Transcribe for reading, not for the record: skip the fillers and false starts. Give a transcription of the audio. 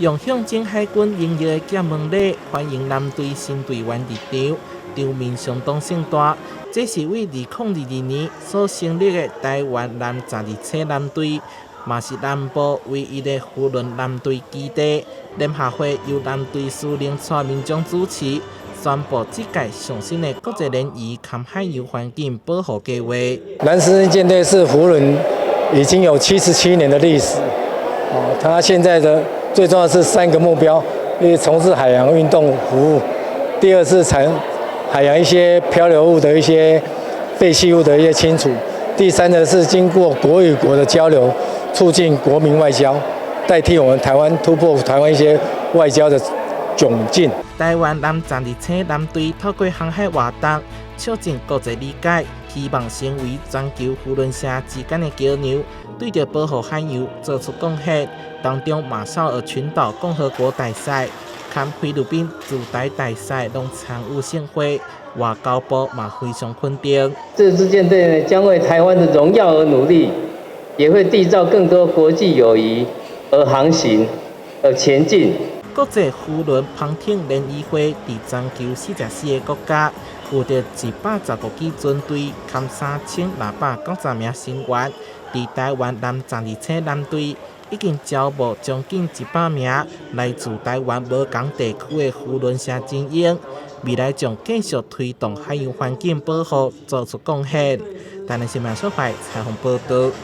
用象徵海軍榮耀的劍門禮歡迎藍隊新隊員入場，場面相當盛大。這是為2022年所成立的台灣藍十二星藍隊，嘛是南部唯一的扶輪藍隊基地。聯合會由藍隊司令蔡明忠主持，宣布這屆上新的國際聯誼兼海洋環境保護計劃。藍十四艦隊是扶輪已經有77年的歷史，哦，它現在的最重要是三個目標：一從事海洋運動服務；第二是產海洋一些漂流物的一些廢棄物的一些清除；第三呢是經過國與國的交流，促進國民外交，代替我們台灣突破台灣一些外交的窘境。台灣藍十二星藍隊透過航海活動，促進國際理解，希望成為全球扶輪社之間的橋梁，對著保護海洋做出貢獻。當中馬紹爾群島共和國大使、兼菲律賓駐台大使攏參與盛會，外交部嘛非常肯定。這支艦隊呢，將為台灣的榮耀而努力，也會締造更多國際友誼而航行、而前進。國際扶輪帆艇聯誼會佇全球44個國家，有著115支船隊，含3690名成員。佇台灣藍十二星藍隊已經招募將近100名來自台灣無仝地區的扶輪社精英，未來將繼續推動海洋環境保護，做出貢獻。台南新聞小懷採訪報道。